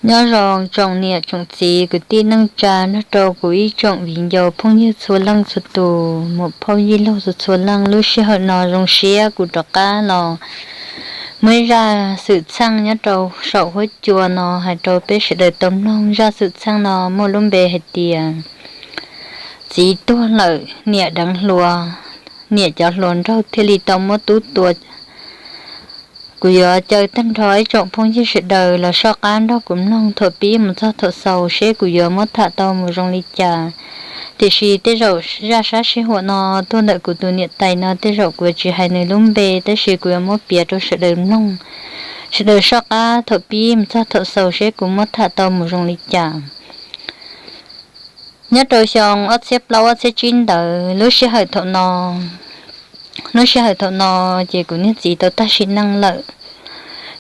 Nyob zoo tsoom niam tsoom txiv kwv tij neej tsa nrog rau kuv ib tsoom viv ncaus phooj ywg txhua leej txhua tus, muam phauj yij laug txhua txhua leej. Lub sij hawm no zoo siab kuv rov qab los muaj ib zaj xwm txheej nyob rau saum huab cua no hais rau peb sawv daws tau mloog. Zaj xwm txheej no muaj lub npe hais tias txiv tuag lawm niam deev hluas, niam cov hluas nraug thiaj li tau muab tub tua. Kuv yuav caw tag nrho ib tsoom phooj ywg sawv daws los soj qab nrog kuv mloog thaum pib mus txog thaum xaus seb kuv yuav muab tham tau mus zoo li cas. Tiam sis tej zaum zaj sab sij huam no tuaj ntawm kuv tus niam tais no tej zaum kuv tsis hais nws lub npe, tab sis kuv yuav muab piav rau sawv daws mloog, sawv daws soj qab thaum pib mus txog thaum xaus seb kuv muab tham tau mus zoo li cas. Nyob rau xyoo ob txhiab plaub ob txhiab tsib ntawd, lub sij hawm thaum no, lub sij hawm thaum no ces kuv niag txiv tau tag sim neej lawm.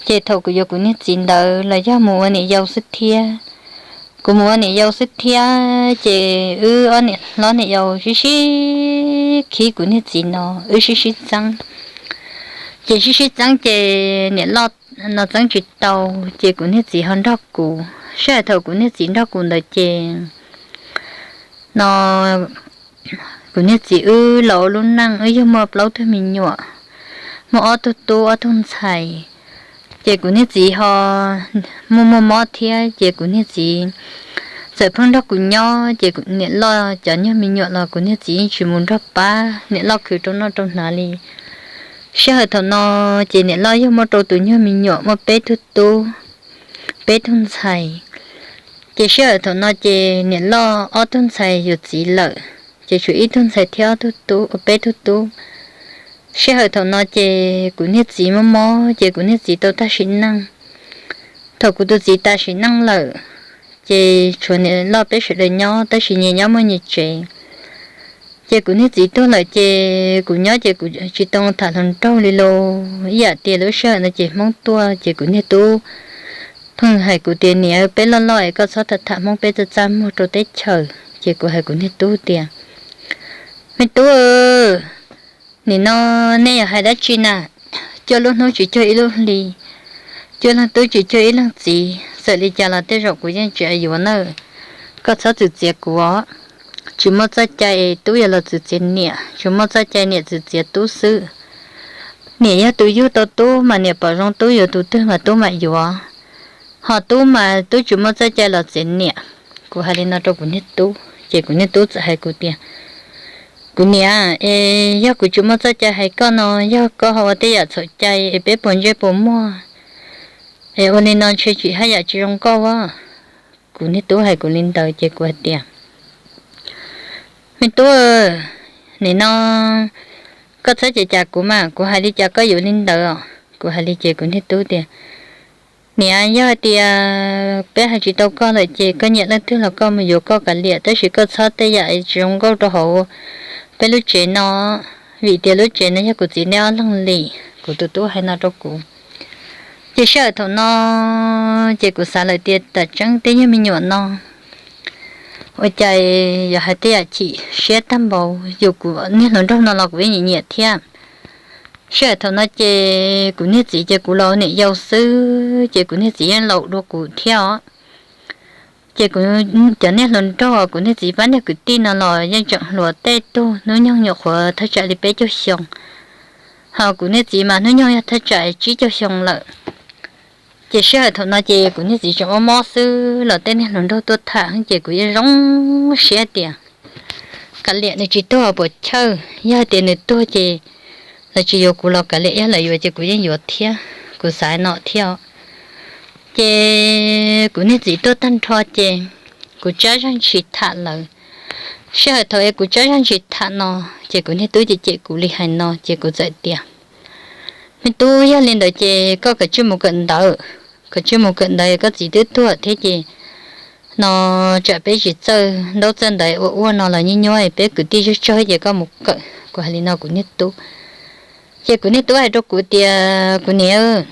Ces thaum kuv yuav kuv niag txiv ntawd los yog mus ua niam yau xwb thiab. Kuv mus ua niam yau xwb thiab ces wb ob niam hlob niam yau sib sib khib kuv niag txiv no, wb sib sib txeeb. Ces sib sib txeeb ces niam loj no txeeb tsis tau, ces kuv niag txiv ho nrog kuv. Sij hawm thaum kuv niag txiv nrog kuv ntawd ces no kuv niag txiv wb los ua lub neej wb yog muaj plaub tug me nyuam, muaj ob tug tub ob tug ntxhais. Ces kuv niag txiv ho muaj muaj mob thiab ces kuv niag txiv txawm pheej nrog kuv nyob, ces niam loj cov nyuag me nyuam los kuv niag txiv yeej tsis mus nrog pab, niam loj khwv rau noj rau hnav li. Sij hawm thaum no ces niam loj yog muaj rau tus nyuag me nyuam muaj peb tug tub, peb tug ntxhais. Ces sij hawm thaum no ces niam loj ob tug ntxhais yuav txiv lawm, ces tshuav ib tug ntxhais thiab ob tug tub, peb tug tub. Sij hawm thaum no ces kuv niag txiv mob mob ces kuv niag txiv tau tag sim neej. Thaum kuv tus txiv tas sim neej lawm, ces tshuav niam loj peb sawv daws nyob, tab sis nyias nyob muaj nyias tsev. Ces kuv niag txiv tuag lawm ces kuv nyob ces kuv tsis tau tham hluas nraug li los ib yam tias lub sij hawm no ces Hmoob tuaj ces kuv niag tub pheej hais kuv tias, niam, peb loj loj es koj txhob tham tham Hmoob, peb txaj txaj muag rau teb chaws. Ces kuv hais kuv niag tub tias, me tub, nim no nej yog hais dab tsi na? Cuaj lub hnub tsis cuag ib lub hli, cuaj leeg tub tsis cuag ib leeg txiv, txawm li cas los tej zaum kuv yeej tsis yuav nawb. Koj txhob txwv txiav kuv os. Tsis muaj txoj cai tub yuav los txwv txiav niam, tsis muaj txoj cai niam txwv txiav tub xwb. Niam yog tus yug tau tub mas niam pom zoo tub yuav tus twg mas tub mam yuav, ho tub mas tub tsis muaj txoj cai los txiav niam. Kuv hais li no rau kuv niag tub ces kuv niag tub txawm hais kuv tias, kuv niam, es yog kuv tsis muaj txoj cai hais koj no, yog koj ho ua tej yam txhaum cai es peb puas ntsej puas muag, es ua li no ntshe tsis haj yam tsis zoo nkauj as. Kuv niag tub hais kuv li ntawd ces kuv hais tias, me tub, nim no koj txhob cem cas kuv mas, kuv hais li cas koj yuav li ntawd os. Kuv hais li ces kuv niag tub tias, niam, yog hais tias peb hais tsis tau koj lawm ces koj nyiam leej twg los koj mus yuav koj kav liam, tab sis koj txhob tej yam tsis zoo nkauj rau hauv peb lub tsev no, vim tias lub tsev no yog kuv txiv nej ob leeg li. Kuv tus tub hais no rau kuv. Ces sij hawm thaum no ces kuv xav lawm tias tam tseeb tej nyuag me nyuam no ua cas yuav hais tej yam chim siab tag npaum, yus kuv niag hluas nraug no los kuv yeej nyiam nyiam thiab. Sij hawm thaum no ces kuv niag txiv ces kuv los niam yau xwb ces kuv niag txiv yeej laus dua kuv thiab os. Ces kuv cov niag hluas nraug kuv niag txiv pab niag kwv tij no los yeej tseem hluas tej tug, hnub nyoog nyuam qhuav thaj tsam li peb caug xyoo, ho kuv niag txiv mas hnub nyoog yog thaj tsam tsib caug xyoo lawm. Ces sij hawm thaum no ces kuv niag txiv tseem mob mob xwb los tej niag hluas nraug tuaj tham ces kuv yeej zoo siab tias kav liam nws tsis tuag puas chawj, yog tias nws tuag ces lawv tsis yuav kuv los kav liam, yog lawv yuav ces kuv yeej yuav thiab, kuv xav no thiab. Ces kuv niag txiv tuag tag nrho ces kuv tsab zaj ntshis tham lawv. Sij hawm thaum es kuv tsab zaj ntshis tham no ces kuv niag tub cem cem kuv li hais no ces kuv txawm tias, me tub, yog li ntawd ces koj kav tsij mus kawm ntawv, kav tsij mus kawm ntawv, koj txiv twb tuag thiab ces no tsam peb tsis txawj ntaub txawj ntawv ua ua no los nyuaj nyuaj, peb kwv tij zog tsog ces koj mus kawm. Kuv hais li no kuv niag tub. Ces kuv niag tub hais rau kuv tias, kuv niam,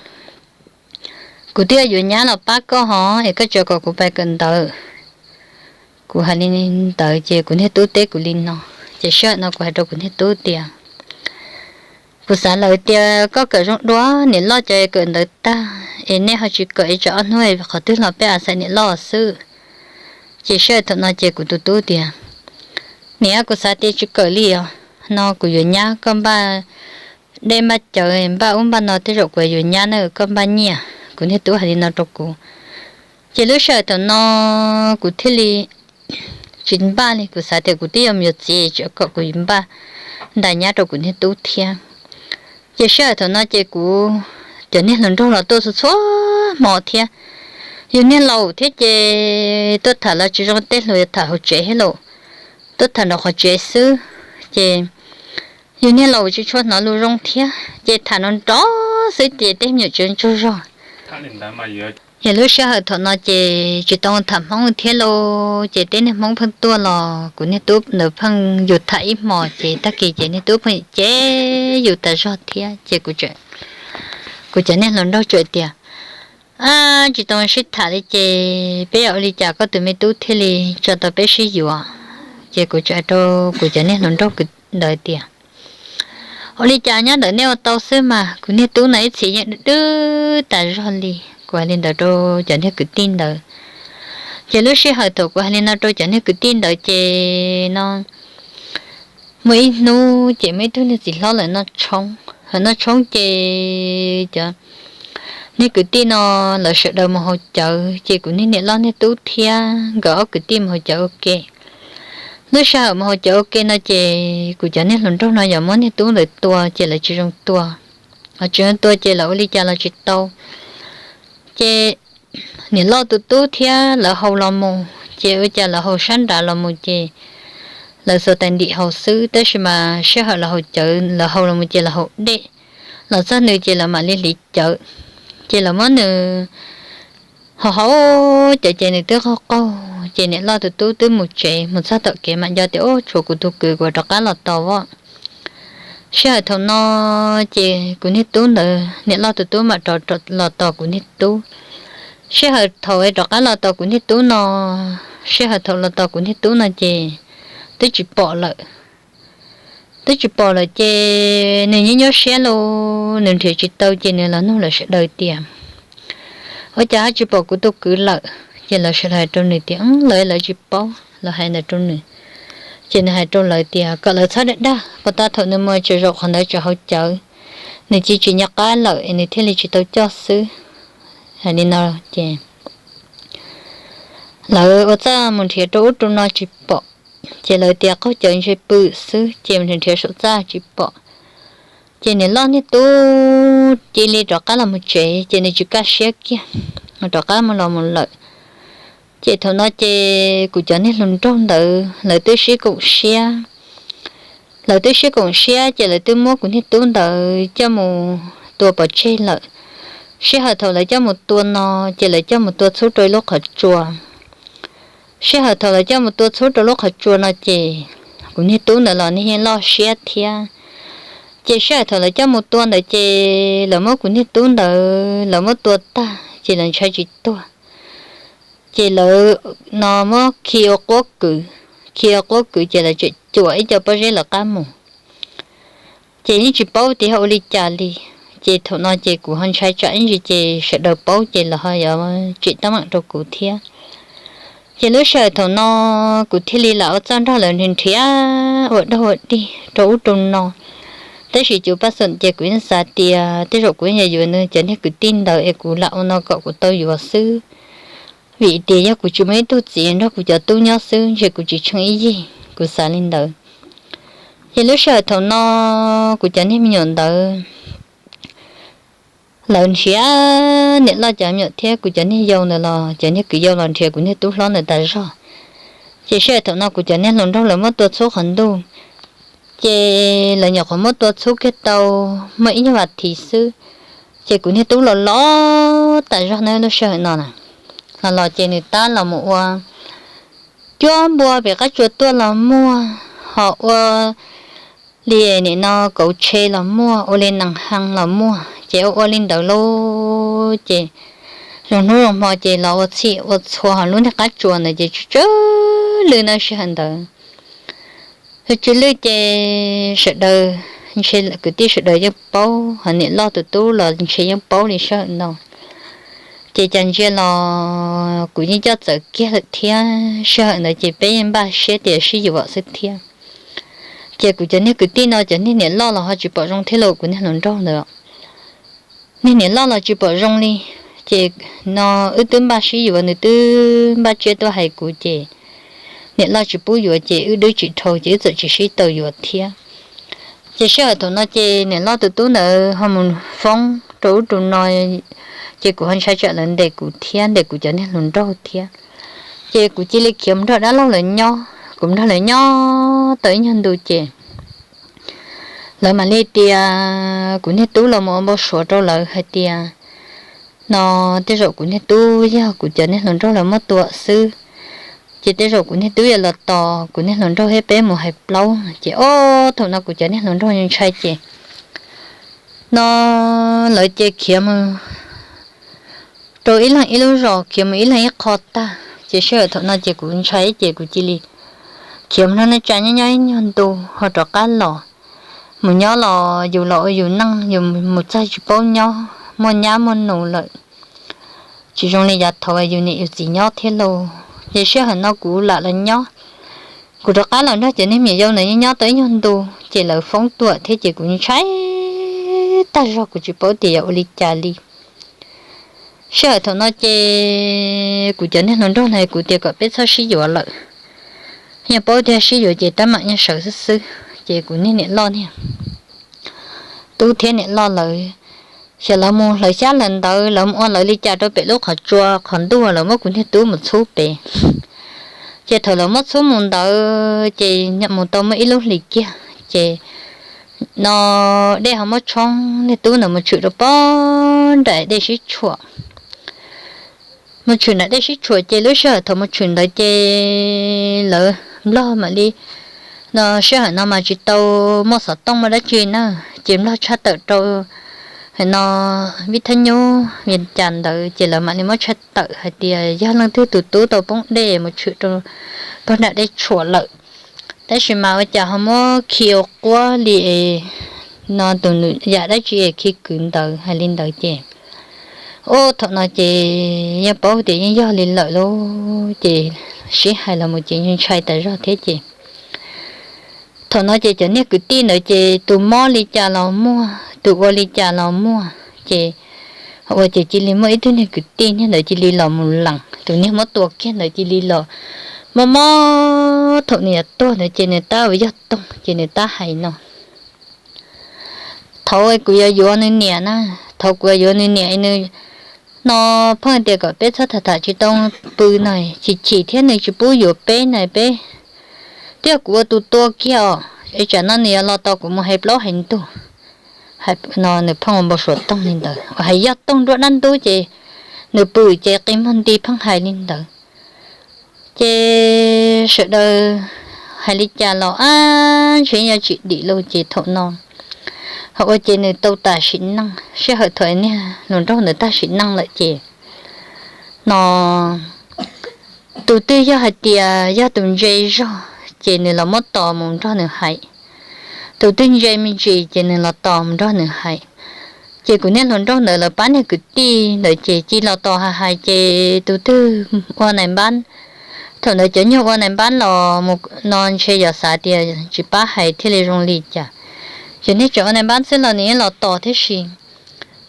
kuv twb yuav nyab los pab koj hov es koj tsuas kom kuv pab kawm ntawv. Kuv hais li ntawd ces kuv niag tub teb kuv li no. Ces sij hawm no kuv hais rau kuv niag tub tias, Kuv xav lawm tias koj kawm zoo dua, niam loj cov kawm ntawv tag es nej ho tsis kawm es tsam ob hnub qhov twg los peb a xaiv niam loj xwb. Ces sij hawm thaum no ces kuv tus tub tias, niam, kuv xav tias tsis kawm li os, no kuv yuav nyab, koj npaj dej npaj cawv npaj ub npaj no tej zaum kuv yuav nyab na, koj npaj nyiaj. Kuv niag tub hais li no rau kuv. Ces lub sij hawm thaum no kuv thiaj li tsis npaj li, kuv xav tias kuv twb yuav mus yuav txiv, tseem kom kuv npaj ntais nyab rau kuv niag tub thiab. Ces sij hawm thaum no ces kuv cov niag hluas nraug los tuaj txhua txhua hmo thiab. Yus niag laus thiab ces tuaj tham los tsis zoo, tej hluas tham hauv tsev thiab los tuaj tham nraum qhov tsev xwb. Ces yus niag laus tsis tshua hnov lus zoo thiab ces tham nrov nrov xwb ces tej me nyuam tsis ntsaug zog. Yog lub sij hawm thaum no ces tsis tau tham Hmoob thiab lauj, ces tej niag Hmoob pheej tuaj los kuv niag tub ntawd pheej yus tham ib hmos ces tag kis ces niag tub pheej cem yus tas zog thiab. Ces kuv cov niag hluas nraug txawm tias, tsis tau sib tham li ces peb yuav ua li cas koj tus me tub thiaj li tso tau peb sib yuav? Ces kuv txawm hais rau kuv cov niag hluas nraug ntawd tias, ua li cas nyob ntawm nej ua tau xwb mas, kuv niag tub no ib txhis yeej dwb dwb tas zog li. Kuv hais li ntawd rau cov niag kwv tij ntawd. Ces lub sij hawm thaum kuv hais li no rau cov niag kwv tij ntawd ces no muaj ib hnub ces muaj ib tug niag txiv hlob lawm noj tshoob, lawm noj tshoob ces cov niag kwv tij no lawv sawv daws mus haus cawv ces kuv niag niam loj niag tub thiab nkawd ob kwv tij mus haus cawv ua ke. Lub sij hawm mus haus cawv ua ke no ces kuv cov niag hluas nraug no yog muab niag tub ntawd tua ces lawv tsis zoo tua. Tsis zoo tua ces lawv ua li cas los tsis tau. Ces niam loj tus tub thiab lawv haus los mus ces ua cas lawv haus sab nrad los mus ces lawv xuas tais ntim haus xwb, tab sis mas sij hawm lawv haus cawv lawv haus los mus ces lawv haus dej los txog nws ces lawv mam li hliv cawv. Ces lawv muab nws haus haus cawv ces nws twb qaug qaug ces niam loj tus tub twb mus tsev, mus txog tom kev mam nco tias, ub, tshuav kuv tus kwv, kuv rov qab los tos os. Sij hawm thaum no ces kuv niag tub ntawd niam loj tus tub mam rov los tos kuv niag tub. Sij hawm thaum rov qab los tos kuv niag tub no, sij hawm thaum los tos kuv niag tub no ces twb tsis pom lawm. Twb tsis pom lawm ces nws nyuaj nyuaj siab lauj, nws nrhiav tsis tau ces nws los nug lawv sawv daws tias, ua cas ho tsis pom kuv tus kwv lawm? Ces lawv sawv daws hais rau nws tias, lawv, lawv tsis paub, lawv hais ntawd rau nws. Ces nws hais rau lawv tias kom lawv txhob dag dag, puas tas thaum nws mus tsaug zog qhov ntawd tseem haus cawv, nws cia tsis nco qab lawm es nws thiaj li tsis tau coj xwb. Hais li no ces lawv ua txaj mus nrhiav rau ub rau no tsis pom, ces lawv tias qaug cawv ntshe pw xwb ces nrhiav saum txaj tsis pom. Ces niam loj niag tub cia li rov qab los mus tsev ces nws tsis kaj siab kiag, rov qab mus los mus lawm. Ces thaum no ces kuv cov niag hluas nraug ntawd lawv twb sib koom siab, lawv twb sib koom siab ces lawv twb muab kuv niag tub ntawd coj mus tua pov tseg lawm. Sij hawm thaum lawv coj mus tua no ces lawv coj mus tua txhub rau ib lub qhov tsua. Sij hawm thaum lawv coj mus tua txhub rau lub qhov tsua no ces kuv niag tub ntawd los niag yeej loj siab thiab. Ces sij hawm thaum lawv coj mus tua ntawd ces lawv muab kuv niag tub ntawd lawv muab tua tag ces lawv ntshai tsis tuag. Ces lawv no muab khi ua quab kwv, khi ua quab kwv ces lawv tseem cuam ib co pob zeb lawv qab mus. Ces yeej tsis paub tias ho ua li cas li. Ces thaum no ces kuv ho ntshai tsam ib ntsis ces sawv daws paub ces lawv ho yuav tsim teeb meem rau kuv thiab. Ces lub sij hawm thaum no kuv thiaj li lam ua txuj nrog lawv nrhiav ua dog ua dig rau ub rau no. Tab sis cuv paj xoom ces kuv yeej xav tias tej zaum kuv yeej yuav yuav nws cov niag kwv tij ntawd es kuv lam ua no kom kuv tau yuav xwb. Vim tias yog kuv tsis muaj ib tug txiv nrog kuv cov tub nyob xwb ntshe kuv tsis tsheej ib yig, kuv xav li ntawd. Ces lub sij hawm thaum no kuv cov niag me nyuam ntawd lawv nrhiav niam loj cov me nyuam thiab kuv cov niag yau ntawd los cov niag kwv yau los nrhiav kuv niag tub hlob ntawd tas zog. Ces sij hawm thaum no kuv cov niag hluas nraug lawv muab tua txhub qhov ntuj, ces lawv nyuam qhuav muab tua txhub kiag tau muaj ib nyuag vas thiv xwb, ces kuv niag tub los los tas zog na lub sij hawm no na. Los los ces nws tab los mus ua cuab npua pem qab tsua tuaj los muaj, ho ua li nim no kauv tshe los muaj, ua li nees hee los muaj, ces ua ua li ntawd lauj ces zoo hnub zoo hmo ces los ua txhij ua txhua ho lub niag qab tsua ntawd ces tsw tsw lwj na sij hawm ntawd. Tsw tsw lwj ces sawv daws ntshe kwv tij sawv daws yeej paub, ho niam loj tus tub los ntshe yeej paub li sij hawm no. Ces cas ntsia los kuv yeej coj txawv kiag lawm thiab, sij hawm ntawd ces peb yeej npaj siab tias sib yuav xwb thiab. Ces kuv cov niag kwv tij no cov niag niam loj los ho tsis pom zoo thiab los kuv niag hluas nraug ntawd, niag niam loj los tsis pom zoo li. Ces no wb twb npaj sib yuav, nws twb npaj tsiab tuaj hais kuv ces niam loj tsis pub yuav ces wb twb tsis dhau ces wb txawm tsis sib tau yuav thiab. Ces sij hawm thaum no ces niam loj tus tub ntawd ho mus foob rau ub rau no, ces kuv ho ntshai tsam lawv ntes kuv thiab ntes kuv cov niag hluas nraug thiab. Ces kuv cia li khiav mus nrog dab laug lawv nyob, kuv nrog lawv nyob tau ib nyuag ntu ces lawv mam li tias kuv niag tub los mus ua npau suav rau lawv hais tias no tej zaum kuv niag tub yog kuv cov niag hluas nraug lawv muab tua xwb, ces tej zaum kuv niag tub yuav los tos kuv niag hluas nraug thiab peb mus hais plaub. Ces ob thaum no kuv cov niag hluas nraug ntshai ces no lawv ces khiav mus rau ib leeg ib lub zos, khiav mus ib leeg ib qho tag. Ces sij hawm thaum no ces kuv ntshai ces kuv cia li khiav mus nrog neej tsa nyob nyob ib nyuag ntu ho rov qab los. Mus nyob los yus los ua yus neej, yus mus txog tsis paub nyob, muaj nyab muaj nus lawm, tsis zoo li yav thaum yus niam yus txiv nyob thiab lauj. Ces sij hawm no kuv lam los nyob, kuv rov qab los nrog cov niag me nyuam yau ntawd nyob tau ib nyuag ntu, ces lawv foob tuam thiab ces kuv ntshai tag zog kuv tsis paub tias yuav ua li cas li. Sij hawm thaum no ces kuv cov niag hluas nraug ntawd kuv tias kom peb txhob sib yuav lawm, yog paub tias sib yuav ces tab mam nyob sawv xwb xwb. Ces kuv niag niam loj niag tub thiab niam loj lawv, xyov lawv mus hlawv xyab hlawv ntawv, lawv mus ua lawv li cas rau pem lub qhov tsua qhov ntuj lawv muab kuv niag tub mus txhub pem. Ces thaum lawv muab txhub mus ntawd ces mus tau muaj ib lub hlis kiag ces no dej ho muab tshoob, niag tub ntawd mus tshwm rau pob nram dej sib tshuam. Mus tshwm nram dej sib tshuam ces lub sij hawm thaum mus tshwm ntawd ces lawv nplog mam li, no sij hawm no mas tsis tau muaj xov tooj muaj dab tsi na, ces nplog tshaj tawm rau no vib thab nyub Vias Cas ntawd ces lawv mam li muab tshaj tawm hais tias yog leej twg tus tub tau poob dej mus tshwm rau pob nram dej tshuam lawm. Tab sis mas ua cas ho muab khi ua quab li no tus nws yam dab tsi es khi kwv ntawd hais li ntawd ces, ub thaum no ces yeej paub tias yeej yog li lawm lauj, ces sib hais los mus ces ntshai tas zog thiab ces thaum no ces cov niag kwv tij ntawd ces tus mob li cas los muaj, tus ua li cas los muaj ces ua ces cia li muaj ib tug niag kwv tij niag ntawd cia li los mus lees tus niag muab tua kiag ntawd cia li los mob mob thaum nws yuav tuag ntawd ces nws tab uas yog toog ces nws tab hais no, thaum kuv yuav yuav nws niam na, thaum kuv yuav yuav nws niam nws no pheej tias kom peb txhob tham tham tsis tau pw na, chim chim thiab nws tsis pub yuav peb na peb, twb yog kuv ua tus tua kiag os, es tsam no nws yuav los tos kuv mus hais plaub hais ntug. Hais no nws pheej ua npau suav toog li ntawd, hais yog toog nruab dab ntub ces nws pw ces qi muag nti pheej hais li ntawd. Ces sawv daws hais li cas los ab ntshe yuav tsis dim lauj ces thaum no ho ua ces nws tau tam sim neej, sij hawm thaum niag hluas nraug ntawd tag sim neej lawm ces no tus twg yog hais tias yog tus ntse zog ces nws los muab tos mus nrog nws hais, tus twg ntse me ntsis ces nws los tos mus nrog nws hais. Ces kuv niag hluas nraug ntawd lawv pab niag kwv tij ntawd ces cia los tos hais hais ces tus twg ua nais npab, thaum ntawd cov nyuag ua nais npab los mus no ntshe yog xav tias tsis pab hais thiaj li zoo li cas, ces niag tseem ua nais npab xwb los nws yeej los tos thiab si.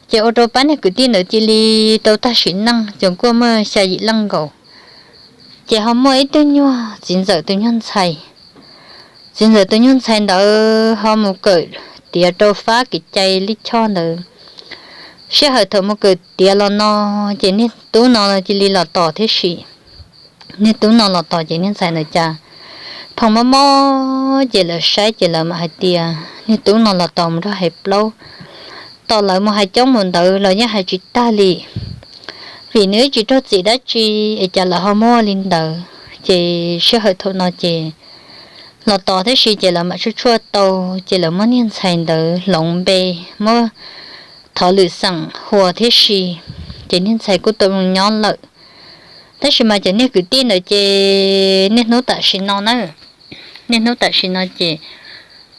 Ces ua rau pab niag kwv tij ntawd cia li tau tag sim neej, ces kuj muaj xya yim leej nkaus. Ces ho muaj ib tug nyuag txiv ntxawm tus nyuag ntxhais, txiv ntxawm tus nyuag ntxhais ntawd ho mus kawm tiav rau fab kev cai lij choj ntawd. Sij hawm thaum mus kawm tiav los no ces niag tub no cia li los tos thiab si. Niag tub no los tos ces niag ntxhais ntawd cas pheej mob mob ces lawv saib ces lawv mam hais tias niag tub no los tos mus nrog hais plaub, tos lawv mus hais coob mus ntawd los yeej hais tsis tag li, vim nws tsis raug txim dab tsi es cas lawv ho muab li ntawd. Ces sij hawm thaum no ces los tos thiab si ces lawv mam tshuaj tshuaj tau, ces lawv muab niag ntxhais ntawd hloov npe, muab thov lwm xeem hua thiab si, ces niag ntxhais kuj tau zoo nyob lawm. Tab sis mas cov niag kwv tij ntawd ces niaj hnub tam sim no na, niaj hnub tam sim no ces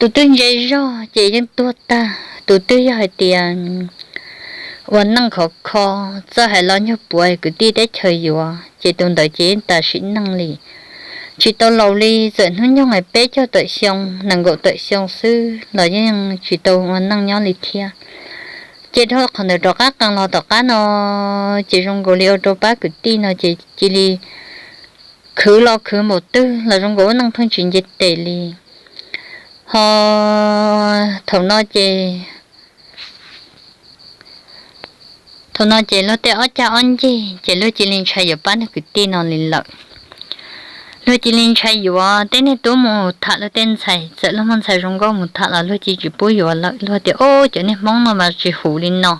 Tus twg ntse zog ces yeej tuag tag, tus twg yog hais tias ua neej khov kho, txawj hais lo nyuag puav kwv tij teb chaws yuav ces tus ntawd ces yeej tas sim neej li. Tsis tau laus li, txawm hnub nyoog peb caug tawm xyoo, nees nkaum tawm xyoo xwb los yeej tsis tau ua neej nyob li thiab. Ces dhau qhov ntawd rov qab qee los tom qab no, ces zoo nkaus li ua rau pab kwv tij no ces cia li khwv los khwv npaum twg los zoo nkaus ua neej pheej tsis nce tes li. Ho thaum no ces thaum no ces luag tej ob cag ob ncig ces luag cia li ntshai yuav pab niag kwv tij no li lawm. Luag cia li ntshai yuav tej niag tub mus tham luag tej ntxhais, txawm luag muaj ntxhais zoo nkauj mus tham los luag cia li tsis pub yuav lawm. Luag tias, Ub, cov niag Hmoob no mas tsis huv li no,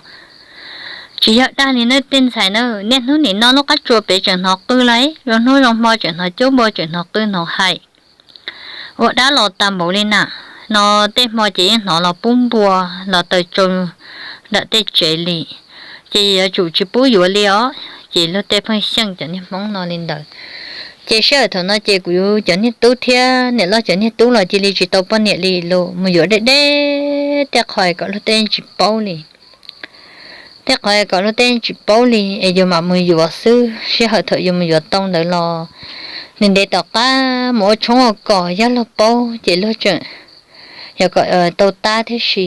tsis yog dag li na tej ntxhais na. Niaj hnub nim no lub qab tsua pem tseem hnov qw lawm, zoo hnub zoo hmo tseem hnov cuab npua, tseem hnov qw hnov hais, ua dab los tas npaum li na. No tej hmo ces yeej hnov los pub npua los taws tsau nram tej tsev li, ces yuav tsum tsis pub yuav li os. Ces luag tej pheej xyeej cov niag Hmoob no li ntawd. Ces sij hawm thaum no ces kuv cov niag tub thiab niam loj cov niag tub los cia li tsis tau poj niam li los mus yuav deb deb, tej qhov kom luag tej tsis paub li. Tej qhov kom luag tej tsis paub li es yuav mam mus yuav xwb. Sij hawm thaum yuav mus yuav tau ntawd los nws ntev tom qab mus ua tshoob ua kos, yog luag paub ces luag tseem yog kom tau tab thiab si.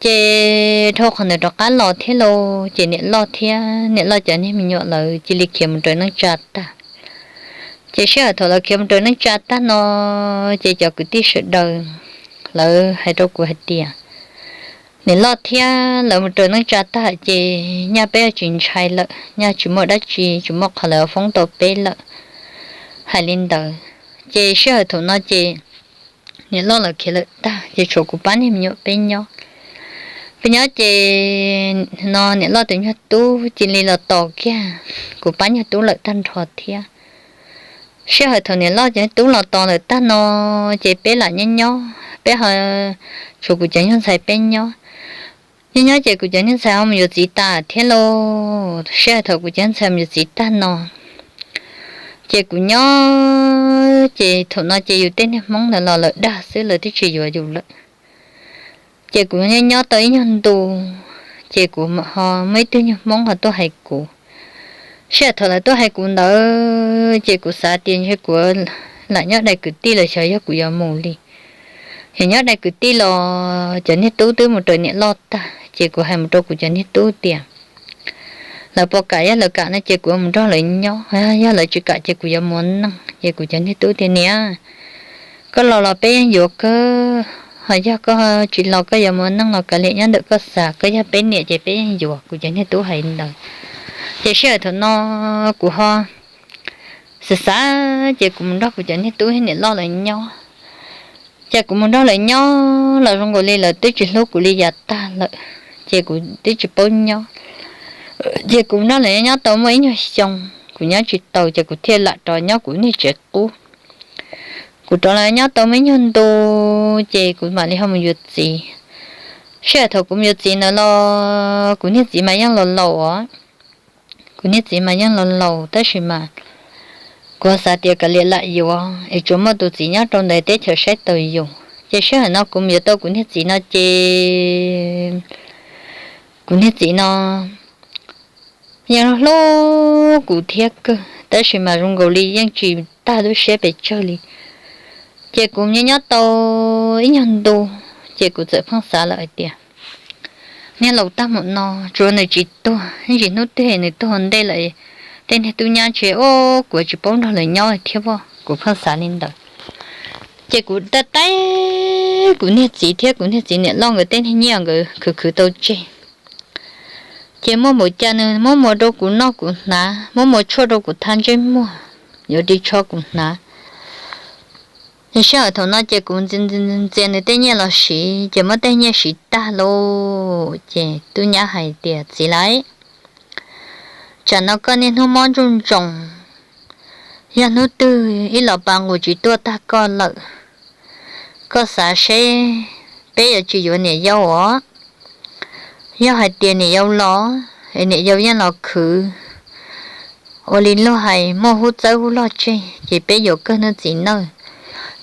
Ces dhau qhov ntawd rov qab los thiab lauj, ces niam loj thiab niam loj cov niag me nyuam lawv cia li khiav mus raws neej tsa tag. Ces sij hawm thaum lawv khiav mus raws neej tsa tag no, ces cov kwv tij sawv daws lawv hais rau kuv hais tias, Niam loj thiab lawv mus raws neej tsa tag ces nyaj peb tsis ntshai lawm, nyaj tsis muaj dab tsi, tsis muaj qhov lawv foob tau peb lawm. Hais li ntawd, ces sij hawm thaum no ces niam loj lawv khiav lawm tag ces tshuav kuv pab niag me nyuam peb nyob. Peb nyob ces no niam loj tus nyuag tub cia li los tos kiag kuv pab nyuag tub lawm tag nrho thiab. Sij hawm thaum niam loj cov tub los tos lawm tag no, ces peb lam nyob nyob peb ho tshuav kuv cov nyuag ntxhais peb nyob. Nyob nyob ces kuv cov niag ntxhais ho mus yuav txiv tas thiab lauj. Sij hawm thaum kuv cov ntxhais mus yuav txiv tag no, ces kuv nyob ces thaum no ces yus tej niag Hmoob ntawd los lawm dag xwb, lawv twb tsis yuav yus lawm. Ces kuv nyob nyob tau ib nyuag ntu, ces kuv ho muaj ib tug nyuag Hmoob ho tuaj hais kuv. Sij hawm thaum lawv tuaj hais kuv ntawd ces kuv xav tias ntshe kuv lam nyob daim kwv tij los xyov yog kuv yuav mus li. Yog nyob daim kwv tij los cov niag tub twb mus raws niam loj tag, ces kuv hais mus rau kuv cov niag tub tias lawv puas kam, yog lawv kam no ces kuv mus nrog lawv nyob, yog lawv tsis kam ces kuv yuav mus ua neej. Ces kuv cov niag tub tias, Niam, koj los los peb yeej yuav kawg, ho yog koj tsis los koj yuav mus ua neej los kav liam nyob ntawm koj xav, koj yog peb niam ces peb yeej yuav. Kuv cov niag tub hais li ntawd. Ces sij hawm thaum no kuv ho xav xav, ces kuv mus nrog kuv cov niag tub niam loj lawv nyob. Ces kuv mus nrog lawv nyob los zoo nkaus li lawv twb tsis hlub kuv li yav tag lawm, ces kuv twb tsis paub nyob. Ces kuv nrog lawv nyob tau muaj ib nyuag xyoo, kuv nyob tsis taus ces kuv thiaj lam rov nyob kuv niag tsev qub. Kuv rov los nyob tau muaj ib nyuag ntu, ces kuv mam li ho mus yuav txiv. Sij hawm thaum kuv mus yuav txiv ntawd los kuv niag txiv mas yeej laus laus os. Kuv niag txiv mas yeej laus laus tab sis mas kuv xav tias kav liam lam yuav es tsuas muaj tus txiv nyob rau ntawm teb chaws saib taus yus. Ces sij hawm no kuv mus yuav tau kuv niag txiv no ces kuv niag txiv no yeej hlub kuv thiab kawg, tab sis mas zoo nkaus li yeej tsis tag lub siab pes tsawg li. Ces kuv nyob nyob tau ib nyuag ntu, ces kuv txawm pheej xav lawm hais tias, niag laus tag mus no, tsuav nws tsis tuag, ib ntsis hnub twg nws tuag ua ntej lawm, tej niag tub nyab ntshe ua kuv tsis paub nrog lawv nyob thiab pob. Kuv pheej xav li ntawd. Ces kuv taij taij kuv niag txiv thiab kuv niag txiv niam loj nkawd tej niag nyiaj nkawd khwv khwv tau tseg. Ces muaj npaum cas nws muab muas rau kuv noj kuv hnav, muab muas tshuaj rau kuv tha ntsej muag, yuav ris tsho kuv hnav. Sij hawm thaum no ces kuv ntxias nws tej nyiaj los siv, ces muab tej nyiaj siv tag lauj, ces tub nyab hais tias, Txiv laiv, tsam no koj niaj hnub mob ntsuj ntsoos, yog hnub twg ib los pas nqus tsis tuaj tag koj lawm, koj xav seb peb yuav tsis yuav niam yau os. Yog hais tias niam yau los, es niam yau yeej los khwv, ua li luag hais muaj hub txawb hub log tseg, ces peb yuav kawg niag txiv nawj.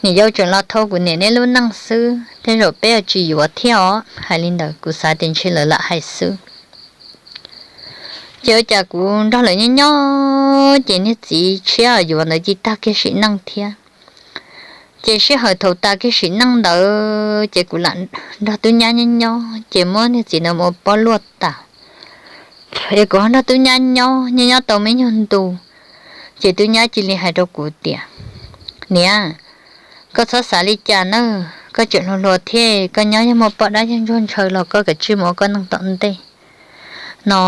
Niam yau tseem los thov kuv niam neb lub neej xwb, tej zaum peb yuav tsis yuav thiab os. Hais li ntawd kuv xav tias ntshe lawv lam hais xwb. Ces ua cas kuv nrog lawv nyob nyob ces niag txiv tshiab yuav ntawd cia tag kiag sim neej thiab. Ces sij hawm thaum tag kiag sim neej ntawd ces kuv lam nrog tub nyab nyob nyob ces muab niag txiv ntawd mus ua poj luaj tas. Es kuv ho nrog tub nyab nyob nyob nyob tau me nyuag ntu, ces tub nyab cia li hais rau kuv tias, Niam, koj txhob xav li cas nawb, koj tseem hluas hluas thiab, koj nyob yog muaj poj dab yog ntsuag ntshaw los koj kav tsij mus ua koj neej tom ntej no.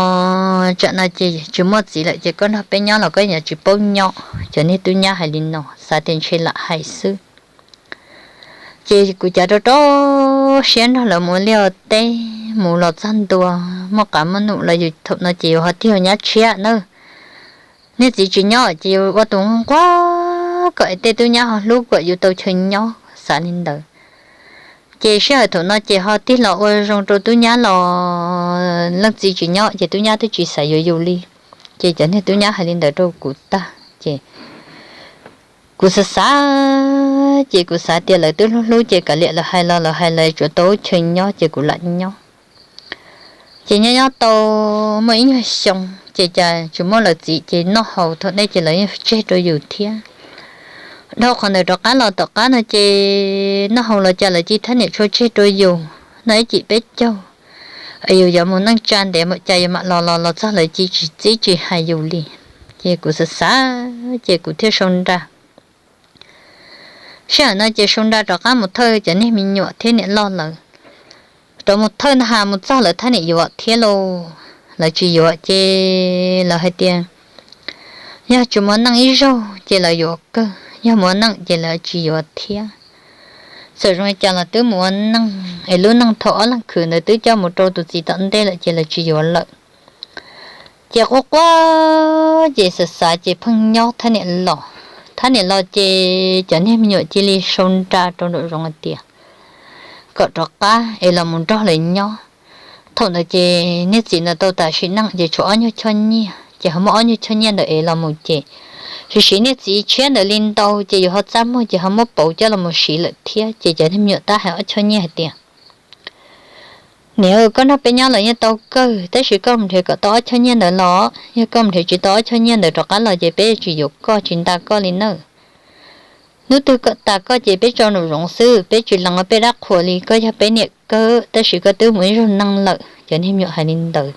Tsam no ces tsis muaj txiv lawm ces koj nrog peb nyob los koj yuav tsis paub nyob. Cov niag tub nyab hais li no xav tias ntshe lam hais xwb. Ces kuv cav rau rau siab nrog lawv mus ua liaj ua teb, mus los txog ntua, muaj qav muaj num los yus thaum no ces yus ho tig ua nyab tshiab nawb. Niag txiv tsis nyob ces yus ua tus nquag kom tej tub nyab ho hlub kom yus tau chaw nyob, xav li ntawd. Ces sij hawm thaum no ces ho tig los ua zoo rau tub nyab los leej txiv tsis nyob ces tub nyab twb tsis xav yuav yus li. Ces cov niag tub nyab hais li ntawd rau kuv tag ces kuv xav xav ces kuv xav tias lawv twb hlub hlub ces kav liam lawv hais los lawv hais lawv tsuav tau ub chaw nyob ces kuv lam nyob. Ces nyob nyob tau muaj ib nyuag xyoo ces cas tsis muaj lawv txiv ces noj haus thaum ntej ces lawv yeej tseg rau yus thiab. Dhau qhov ntawd rov qab los tom qab no ces noj haus los cas lawv cia thab niam tshuav tseg rau yus noj ib cim peb caug, yus yuav mus neej tsa ntev mam cas yus mam los los los txog lawv cia tsis txib tsis hais yus li. Ces kuv xav xav ces kuv thiaj sau nra. Sij hawm no ces sau nra rov qab mus thawj cov niag me nyuam thiab niam loj lawv. Rov mus thawj na has mus txog lawv thab niam yuav thiab lauj, lawv tsis yuav ces lawv hais tias yog tsis muaj neej ib zaug ces lawv yuav kawg, yog muaj neej ces lawv tsis yuav thiab. Txawm zoo li cas los twb mus ua neej es lub neej thaum ob leeg khwv ntawd twb coj mus rau tus txiv tom ntej lawm ces lawv tsis yuav lawm. Ces quaj quaj ces xav xav ces pheej nyob thab niam los. Thab niam los ces cov niag me nyuam cia li sau nra rau nraum zoov hais tias kom rov qab es los mus nrog lawv nyob. Thaum ntawd ces niag txiv ntawd tau tas sim neej ces tshuav ob nyuag choj nyiaj ces ho muab ob nyuag choj nyiaj ntawd es los mus ces siv siv niag txiv tshiab ntawd li ntau ces yus ho txaj muag ces ho muab pauv coj los mus siv lawm thiab ces cov niag me nyuam tab hais ob choj nyiaj hais tias, Niam, koj nrog peb nyob los yeej tau kawg tab sis koj mus nrhiav kom tau ob choj nyiaj ntawd los, yog koj mus nrhiav tsis tau ob choj nyiaj ntawd rov qab los ces peb tsis yuav koj tsis nta koj li nawb. Hnub twg koj tas koj ces peb tso nraum zoov xwb, peb tsis lees ua peb dab qhuas li, koj yog peb niam kawg tab sis koj twb mus ib zaug neej lawm. Cov niag me nyuam hais li ntawd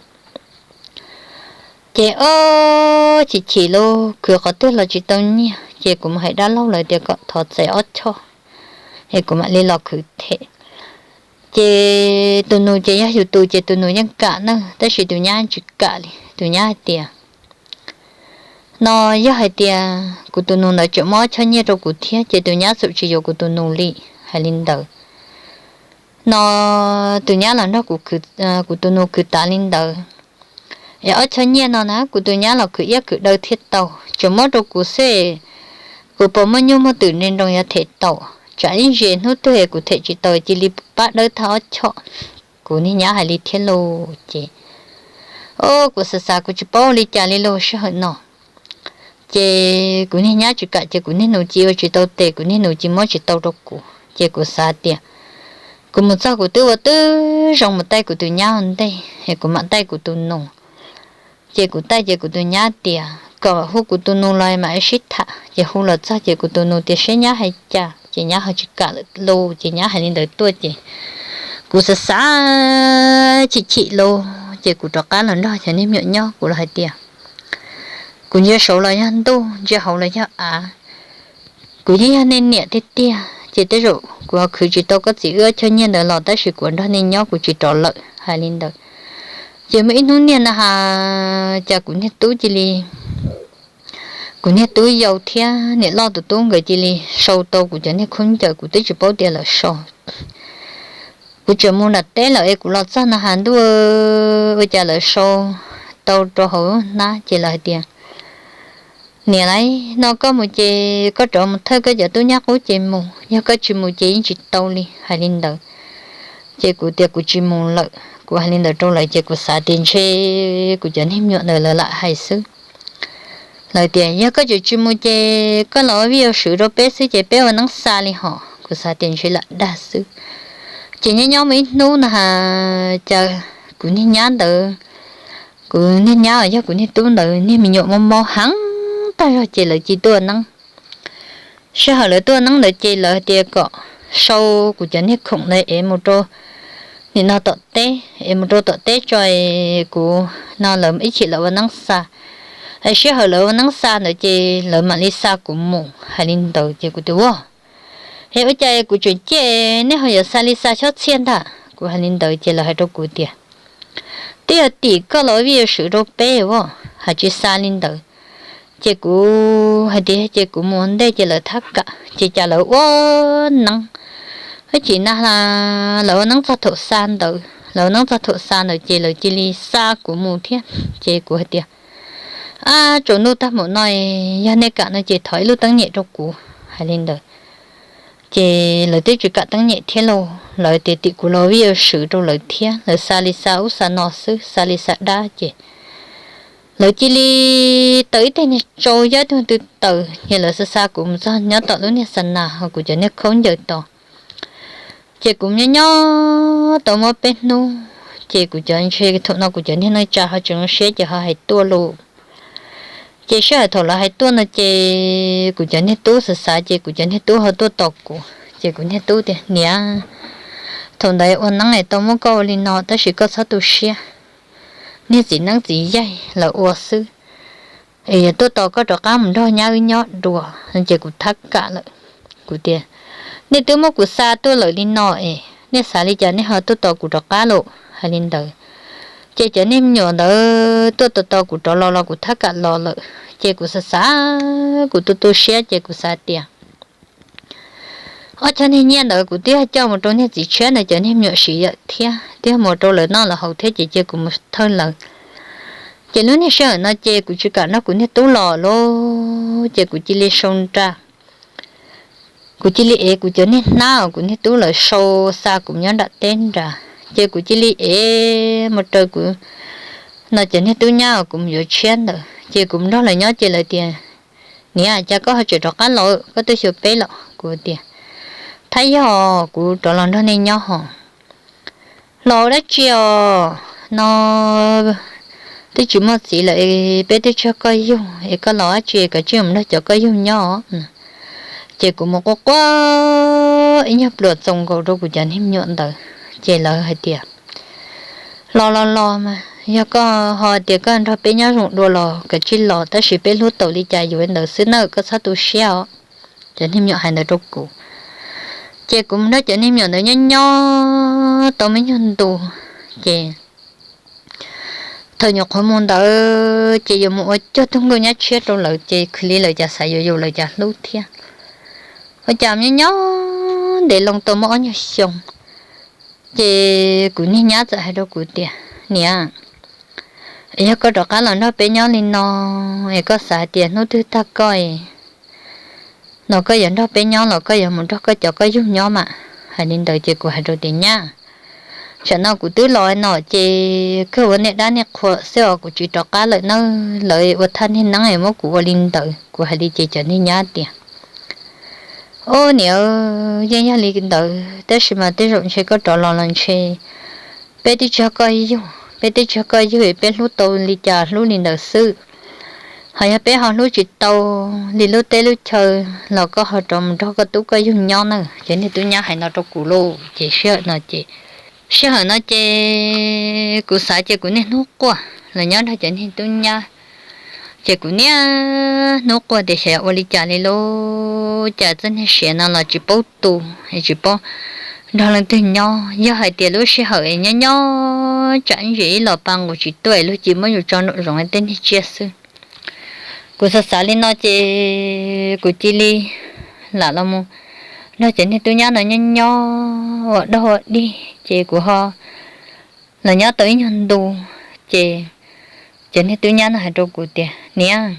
ces ob chim chim los khwv qhov twg los tsis tau nyiaj ces kuv mus hais dab laug lawv tias kom thov txais ob choj es kuv mam li los khwv them. Ces tus nus ces yog yus tus ces tus nus yeej kam na tab sis tus nyab tsis kam li. Tus nyab hais tias, No yog hais tias kuv tus nus ntawd tseem muab ob choj nyiaj rau kuv thiab ces tus nyab txawm tsis yuav kuv tus nus li. Hais li ntawd no tus nyab los nrog kuv tus nus khwv tas li ntawd es ob choj nyiaj no na kuv tus nyab los khwv iab khwv daw thiaj tau, tseem muab rau kuv xwb, kuv puas muaj nyuj muaj twm nroo yuav them tau? Tsam ib ntsis hnub twg kuv them tsis tau cia li pab dawb tag ob choj. Kuv niag nyab hais li thiab lauj ces, o, kuv xav xav kuv tsis paub li cas li lauj sij hawm no. Ces kuv niag nyab tsis kam ces kuv niag nus cia ua tsis tau tes, kuv niag nus cia muab tsis tau rau kuv ces kuv xav tias kuv mus txog kuv twb ua twb zoo mus taij kuv tus nyab ua ntej es kuv mam taij kuv tus nus. Ces kuv taij ces kuv tus nyab tias kom hu kuv tus nus los mam sib tham ces hu los txog ces kuv tus nus tias seb nyab hais cas ces nyab ho tsis kam lawm lauj ces nyab hais li ntawd tuaj ces kuv xav xav chim chim lauj ces kuv rov qab los nrog cov niag me nyuam nyob kuv los hais tias kuv ntsia saud los yog ntuj, ntsia hauv los yog av. Kuv yeej yog nej niam tiag tiag ces tej zaum kuv ho khwv tsis tau koj txiv wb ob choj nyiaj ntawd los tab sis kuv nrog nej nyob kuv tsis rov lawm. Hais li ntawd ces muaj ib hnub niag na has cas kuv niag tub cia li, kuv niag tub yau thiab niam loj tus tub nkawd cia li sau tau kuv cov niag khaub ncaws, kuv twb tsis paub tias lawv sau. Kuv tseem mus nram teb lawm es kuv los txog na has ntuj, ua cas lawv sau tau rau hauv hnab ces lawv hais tias, Niam lauj, no koj mus ces koj rov mus thawj koj cov tub nyab qub ces mus, yog koj tsis mus ces yeej tsis tau li. Hais li ntawd ces kuv tias kuv tsis mus lawm. Kuv hais li ntawd rau lawv ces kuv xav tias ntshe kuv cov niag me nyuam ntawd lawv lam hais xwb. Lawv tias, Yog koj tseem tsis mus ces koj los ua vij ua sw rau peb xwb ces peb ua neeb xa li hos. Kuv xav tias ntshe lam dag xwb. Ces nyob nyob muaj ib hnub no ha, cas kuv niag nyab ntawd, kuv niag nyab uas yog kuv niag tub ntawd niag me nyuam mob mob heev tag zog ces lawv cia tuaj ua neeb. Sij hawm lawv tuaj ua neeb ntawd ces lawv tias kom sau kuv cov niag khoom ntawd es mus rau nim no tom teb, es mus rau tom teb tso, kuv no lawv ib chim lawv ua neeb xa. Es sij hawm lawv ua neeb xa ntawd ces lawv mam li xa kuv mus. Hais li ntawd ces kuv tias, Ua, es ua cas kuv tseem ciaj, nej ho yuav xa li xa xyob txhiaj ntag? Kuv hais li ntawd ces lawv hais rau kuv tias, Twb yog tim koj los ua vij ua sw rau peb as, hais tsis xa li ntawd. Ces kuv hais tias, Ces kuv mus ua ntej ces lawv thab kam. Ces cas lawv ua neeb, ib chim na, lawv ua neeb txog thaum xa ntawd, lawv ua neeb txog thaum xa ntawd ces lawv cia li xa kuv mus thiab. Ces kuv hais tias, Ab, tsaus ntuj tag npaum no, yog nej kam no ces thov ib lub teeb nyem rau kuv. Hais li ntawd ces lawv twb tsis kam teeb nyem thiab lauj, lawv tias tim kuv los ua vij ua sw rau lawv thiab, lawv xa li xa ub xa no xwb, xa li xa dab ces lawv cia li taws ib teg niag tsau, yog ib tug tw taws, ces lawv xa xa kuv mus txog nyob tom lub niag xa nas ho kuv cov niag khaub ncaws tod. Ces kuv nyob nyob tau muaj peb hnub ces kuv cov ntshe thaum no kuv cov niag neej tsa ho tseem zoo siab ces ho hais tuaj lauj. Ces sij hawm thaum lawv hais tuaj no ces kuv cov niag tub xav xav ces kuv cov niag tub ho tuaj tos kuv. Ces kuv niag tub tias, Niam, thaum ntawd ua neeb es tau muab koj ua li no tab sis koj txhob tu siab, niag txiv neeb txiv yaig lawv ua xwb, es yog tuaj tos koj rov qab mus nrog nyab wb nyob dua. Ces kuv thab kam lawm, kuv tias, Nej twb muab kuv xa tuaj lawm li no es nej xav li cas nej ho tuaj tos kuv rov qab lauj? Hais li ntawd ces cov niag me nyuam ntawd tuaj tos tos kuv rov los los kuv thab kam los lawm ces kuv xav xav, kuv tu tu siab ces kuv xav tias ob choj niag nyiaj ntawd kuv twb coj mus rau niag txiv tshiab ntawd cov niag me nyuam siv lawm thiab, twb mus rau lawv noj lawv haus thiab ces cia kuv mus thawj lawv. Ces lub niag sij hawm no ces kuv tsis kam nrog kuv niag tub los lauj, ces kuv cia li sau nra, kuv cia li ev kuv cov niag hnab uas kuv niag tub lawv sau xa kuv nyob nram teb nrad, ces kuv cia li ev mus raws kuv no cov niag tub nyab uas kuv mus yuav tshiab ntawd, ces kuv mus nrog lawv nyob ces lawv tias, Niam, cas koj ho tseem rov qab los, koj twb xyuas peb los? Kuv tias, Thab yog kuv rov los nrog nej nyob hos. Los dab tsi os? No twb tsis muaj txiv lawm, peb twb tsis yog koj yug es koj los dab tsi, koj cia li mus nrog cov koj yug nyob. Ces kuv mus quaj quaj ib nyuag pluas txaus nkaus rau kuv cov niag me nyuam ntawd, ces lawv hais tias, Los los los mas, yog koj ho tias koj nrog peb nyob zoo dua los koj cia li los, tab sis peb hlub tau li cas yuav li ntawd xwb nawb, koj txhob tu siab os. Cov niag me nyuam hais ntawd rau kuv, ces kuv mus nrog cov niag me nyuam ntawd nyob nyob tau muaj ib nyuag ntu, ces thaum nyuam qhuav mus ntawd ces yuav mus ua cuag tug nkauj nyab tshiab rau lawv, ces khwv li lawv cas xav yuav yus lawv cas hlub thiab. Ua cas nyob nyob ntev loo tau muaj ob nyuag xyoo, ces kuv niag nyab txawm hais rau kuv tias, Niam, yog koj rov qab los nrog peb nyob li no es koj xav hais tias hnub twg tag koj no koj yuav nrog peb nyob los koj yuav mus nrog koj cov koj yug nyob mas? Hais li ntawd ces kuv hais rau tias, Nyab, tsam no kuv twb los no ces kawg ua nej dab nej qhua xwb os, kuv tsis rov qab lawm nawb, lawv ua thaj niag neeb es muab kuv ua li ntawd. Kuv hais li ces cov niag nyab tias, Ob, niam, yeej yog li ntawd tab sis mas tej zaum ntshe koj rov los los ntshe peb twb tsis yog koj yug, peb twb tsis yog koj yug es peb hlub tau li cas hlub li ntawd xwb. Ho yog peb ho hlub tsis tau li lub teb lub chaw los koj ho rov mus nrog koj tub koj yug nyob na. Ces niag tub nyab hais no rau kuv lauj, ces sij hawm no ces, sij hawm no ces kuv xav ces kuv niaj hnub quaj los nyob nrog cov niag tub nyab. Ces kuv niaj hnub quaj tias xyov ua li cas li lauj, cas txoj niag siav no los tsis paub tu, tsis paub nrog leej twg nyob. Yog hais tias lub sij hawm nyob nyob tsam ntsis ib los pa nqus tsis tuaj, luag cia muab yus tso nraum zoov tej niag tsiaj xwb. Kuv xav xav li no ces kuv cia li lam los mus nrog cov niag tub nyab no nyob nyob ua dog ua dig, ces kuv ho los nyob tau ib nyuag ntu, ces cov niag tub nyab no hais rau kuv tias, Niam,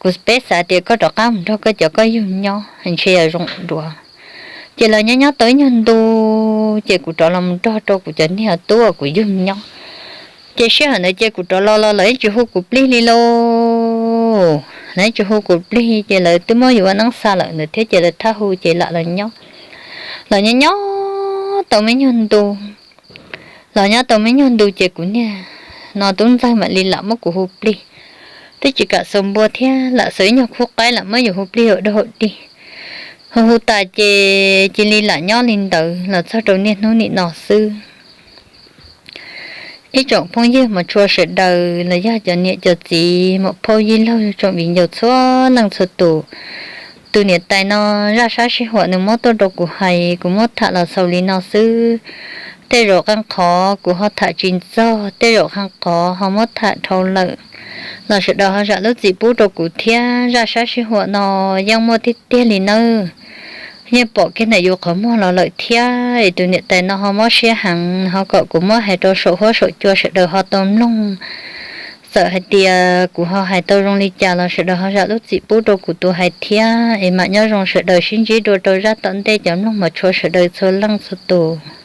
kuv peb xav tias koj rov qab mus nrog koj cov koj yug nyob ntshe yog zoo dua. Ces los nyob nyob tau ib nyuag ntu, ces kuv rov los mus nrog rau kuv cov niag tub uas kuv yug nyob. Ces sij hawm ntawd ces kuv rov los los lawv yeej tsis hu kuv plig li lauj. Lawv tsis hu kuv plig ces lawv twb muab yus ua neeb xa lawm ntawd thiab ces lawv thab hu ces lam los nyob. Los nyob nyob tau me nyuag ntu, los nyob tau me nyuag ntu ces kuv niag no tub ntxawg mam li lam muab kuv hu plig. Twb tsis kam xaus npua thiab lam xaus ib nyuag khub qaib lam muab yus hu plig ua dog dig. Hu hu tas ces cia li lam nyob li ntawd los txog rau niaj hnub nim no xwb. Ib tsoom phooj ywg mos tshua sawv daws los yog cov niam cov txiv muam phauj yij laug tsoom viv ncaus txhua leej txhua tus, tus niam tais no zaj sab sij huam nws muab tuaj rau kuv hais kuv muab tham los xaus li no xwb. Tej zaum qee qhov kuv ho tham tsis txog, tej zaum qee qhov ho muab tham dhau lawm, los sawv daws ho zam lub txim pub rau kuv thiab. Zaj sab sij huam no yeej muaj tiag tiag li nawb. Yeej pom kiag ntawm yus qhov muag los lawm thiab es tus niam tais no ho mob siab heev ho kom kuv muab hais rau saum huab saum cua sawv daws ho tau mloog. Txawm hais tias kuv ho hais tau zoo li cas los sawv daws ho zam lub txim pub rau kuv tus hais thiab es mam nyob zoo sawv daws sib ntsib dua rau zaj tom ntej cov mloog mos tshua sawv daws txhua leej txhua tus.